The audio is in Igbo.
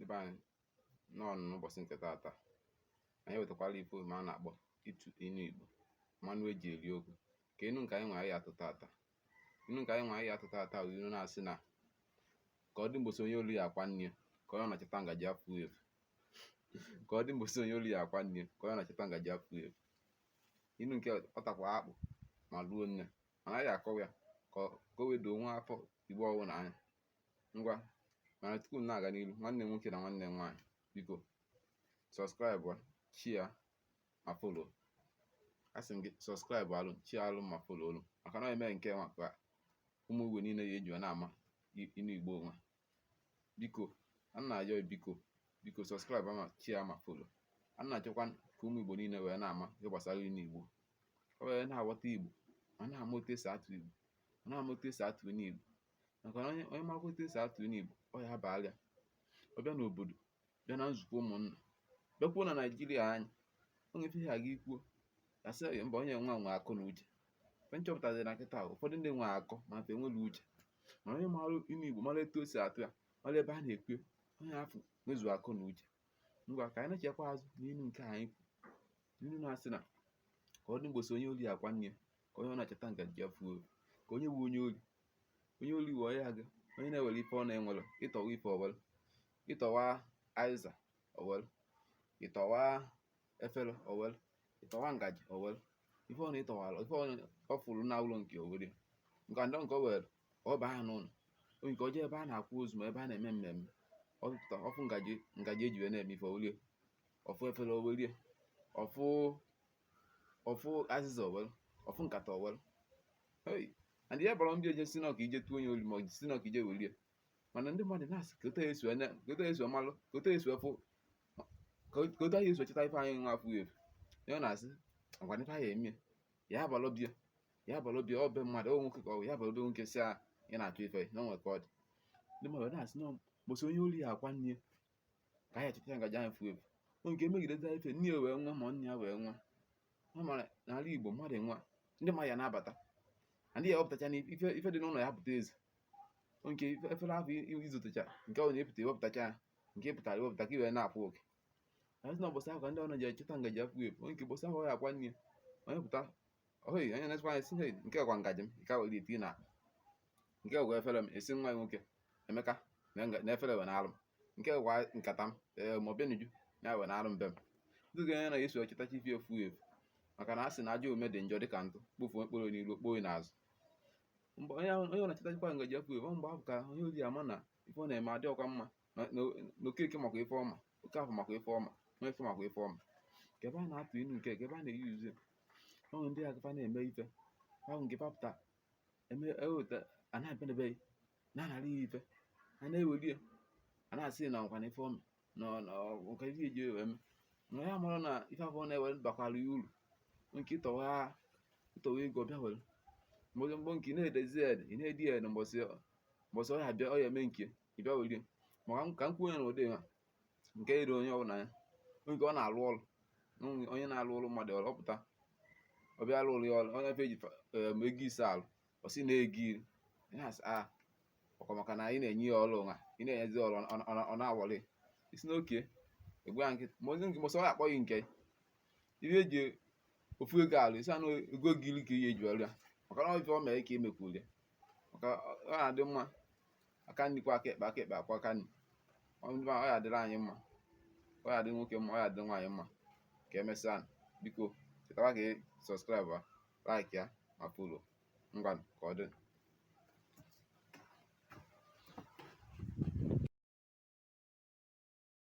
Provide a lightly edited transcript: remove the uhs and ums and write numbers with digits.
Ndị be anyị, nnọọ n'ụbọchị nke taata. Anyị ewetakwala ife omume a na-akpọ ịtụ inu Igbo, mmanụ eji eri okwu. Ka inu nke anyị nwe anyị atụ taata. Inu nke anyị nwe anyị atụ taata bụ inu na-asị na ka ọ dị mgbosi onye olu ya akwa nne, ka onye na-achọta ngaji afụ efu. Ka ọ dị mgbosi onye olu ya akwa nne, ka onye na-achọta ngaji afụ efu. Inu nke ọ takwa akpụ ma ruo nne, mana anyị akọwa ya ka o wee doo nwa afọ Igbo ọbụla anya. Ngwa, mana tupu m na-aga n'ilu, nwanne m nwoke na nwanne m nwaanyị, biko subscribe, share ma follow. Asị m gị subscribe alụ, share alụ ma follow olu, maka na ọ eme nke nwa ka ụmụ Igbo niile ya eji na-ama inu Igbo onwe. Biko, a na-ayọ, biko, biko, subscribe ma share ma follow. A na-achọkwa ka ụmụ Igbo niile wee na-ama ihe gbasara inu Igbo, ọ wee na-aghọta Igbo ma na-ama otu esi atụ Igbo, ma na-ama otu esi atụ inu Igbo, maka na onye makwa otu esi atụ inu Igbo, ọ ya abalị ya ọ bịa n'obodo, bịa na nzukọ ụmụnna, bịakwuo na Naijiria anyị, o nwere ife ya aga ikwuo, asị mba, onye nwa nwe akọ na uche. Ife nchọpụtaziri na kịta, ụfọdụ ndị nwe akọ ma fe enwere uche, mana onye mara inu Igbo, mara etu o si atụ ya, mara ebe a na-ekwu, onye afụ nwezu akọ na uche. Ngwa, ka anyị na-echekwa azụ n'inu nke anyị kwu, inu na-asị na ka ọ dị mgbosi onye ori akwa nne, ka onye ọ na-achọta ngaji ya fuo. Ka onye bụ onye ori, onye ori wee ya aga, onye na-ewere ife ọ na-enwere, ịtọwa ife owere, ịtọwa aịza owere, ịtọwa efere owere, ịtọwa ngaji owere, ife ọ na-ịtọwara, ife ọ fụrụ na ụlọ nke owere, nke ndị nke o were, ọ baa ha n'ụlọ onye nke ọjọọ, ebe a na-akwụ ozu ma ebe a na-eme mmemme, ọ pụta ọfụ ngaji, ngaji eji wee na-eme ife owerie, ọfụ efere owerie, ọfụ azịza owere, ọfụ nkata owere. Hey, and ihe bara ndị eje si na ka ije tụọ onye ori ma ọ si na ka ije werie, mana ndị mmadụ na-asị ka otu esi ka otu esi malụ, ka otu esi fụ, ka otu anyị esi cheta ife anyị nwa afụ efu. Ya na-asị ngwa, ife anyị eme ya abalụ bịa, ya abalụ bịa, ọ be mmadụ, ọ nwoke ka ọ ya abalụ be nwoke, si ya na-achọ ife na onwe ka ọ dị. Ndị mmadụ na-asị na mgbọsị onye ori ya akwa nne, ka anyị achọta ngaji anyị fụ efu. O nke emegideza ife nne ya wee nwa, ma nne ya wee nwa. Ọ mara n'ala Igbo, mmadụ nwa, ndị mmadụ ya na-abata, ndị ya ewepụtacha n'ife ife dị n'ụlọ ya pụta ezi. Nke efere ahụ izotecha, nke ọ na-epụta, ewepụtacha ya, nke pụtara ewepụta ka i wee na-akwụ oke. Asị na ụbọchị ahụ ka ndị ọnụ ji echeta ngaji afụ efu. Nke ụbọchị ahụ ọ ya akwa nne, onye pụta ohi, onye na-esikwa anya sị, "Hey, nke kwa ngaji m nke were eti na akpa, nke gwa efere m." Esi nwa ya nwoke Emeka na efere wee na-alụ m, nke gwa nkata m, ee, ma ọ bịa na we na-alụ m be m. Ndị ga onye na-eso echetacha ife efu efu, maka na a sị na ajọ omume dị njọ dịka ntụ kpofuo mkpụrụ n'iru, kpoo n'azụ. Mgbe onye ahụ onye ọ na-echetachakwa ngaji afụ efu, mgbe ahụ ka onye ori ama na ife ọ na-eme adịghịkwa mma, na Okeke makwa ife ọma, Okafọ makwa ife ọma, nwa ife makwa ife ọma. Ka ebe a na-atụ inu nke, ka ebe a na-eyi uzu ọ, ndị agụfa na-eme ife ahụ nke papụta eme eweta, a na-abịa n'ebe na-anara ya ife, a na-eweli ya, a na-asị na nkwa na ife ọma na nke ife eji ewe eme, na ya mara na ife afọ na-ewe bakwara ya uru. Nke ịtọwa ego bịa were mgbe mgbe nke ị na-edezi ede, ị na-edi ede, mbọsị mbọsị ọ ya abịa, ọ ya eme nke ị bịa were. Maka ka m kwuo ya n'ụdị ha nke ire onye ọbụla ya nke ọ na-alụ ọrụ, onye na-alụ ọrụ mmadụ ọrụ, ọ pụta, ọ bịa alụ ọrụ ya ọrụ, onye efe eji ego 5 alụ, ọ sị na ego 10. Ya asị a ọkwa maka na anyị na-enye ya ọrụ nwa, ị na-enyezi ọrụ, ọ na-awọrị isi n'oke egwe ya nkịtị. Ma ozi nke mbọsị ọ ya akpọghị nke ihe eji ofu ego alụ, isi anụ ego giri ka ihe eji ọrụ ya, maka na ife ọ mere ka emekwuru ya, maka ọ na-adị mma aka nri kwa aka ekpe, aka ekpe akwa aka nri. Ọ ya adịrị anyị mma, ọ ya adị nwoke mma, ọ ya adịrị nwaanyị mma. Ka emesịa. Biko, chetakwa ka ị subscribe, like ya ma follow. Ngwa, ka ọ dị.